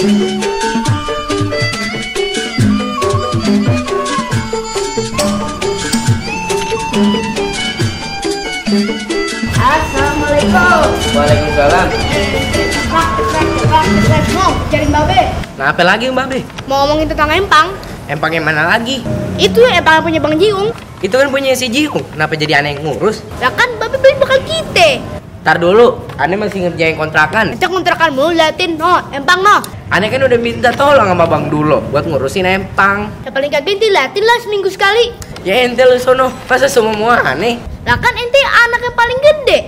Assalamualaikum. Waalaikumsalam. Mau cari Mbak Be. Nah, apa lagi Mbak Be? Mau ngomongin tentang empang. Empang yang mana lagi? Itu empang yang punya Bang Jiung. Itu kan punya si Jiung. Kenapa jadi aneh yang ngurus? Lah kan Mbak Be beli bakal kita. Ntar dulu, aneh masih ngerjain kontrakan. Cek kontrakan mulu liatin no, empang no. Aneh kan udah minta tolong sama Bang Dulo buat ngurusin empang. Ya paling kagak ente liatin lah seminggu sekali. Ya ente lu sono, masa semua aneh? Lah kan ente anak yang paling gede.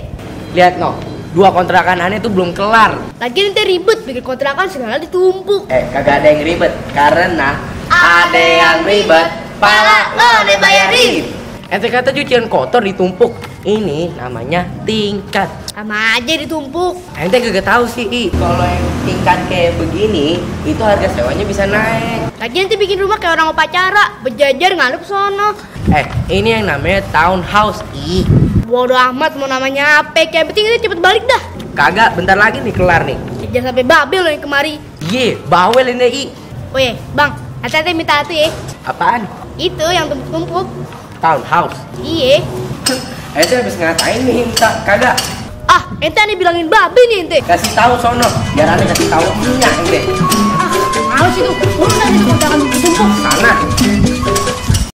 Lihat no, 2 kontrakan aneh tuh belum kelar. Lagi ente ribet bikin kontrakan segala ditumpuk. Kagak ada yang ribet karena ada yang ribet, pala lo dibayarin. Ente kata cucian kotor ditumpuk. Ini namanya tingkat. Sama aja ditumpuk. Ente kagak tahu sih, kalau yang tingkat kayak begini, itu harga sewanya bisa naik. Lagi ente bikin rumah kayak orang upacara, berjajar ngadep sono. Ini yang namanya townhouse, Bodoh amat mau namanya apa, kayak penting ente cepet balik dah. Kagak, bentar lagi nih kelar nih. Jangan sampai babel lo yang kemari. Bawel ini, Weh, Bang, hati-hati minta hati ya. Apaan? Itu yang tumpuk-tumpuk. Townhouse. Iya. Ente habis ngatain nih, minta kagak. Ente aneh bilangin babi nih ente. Kasih tahu sono, biar aneh kasih tahu minyak ente. Males itu. Udah nih kontrakan tumpuk. Sana.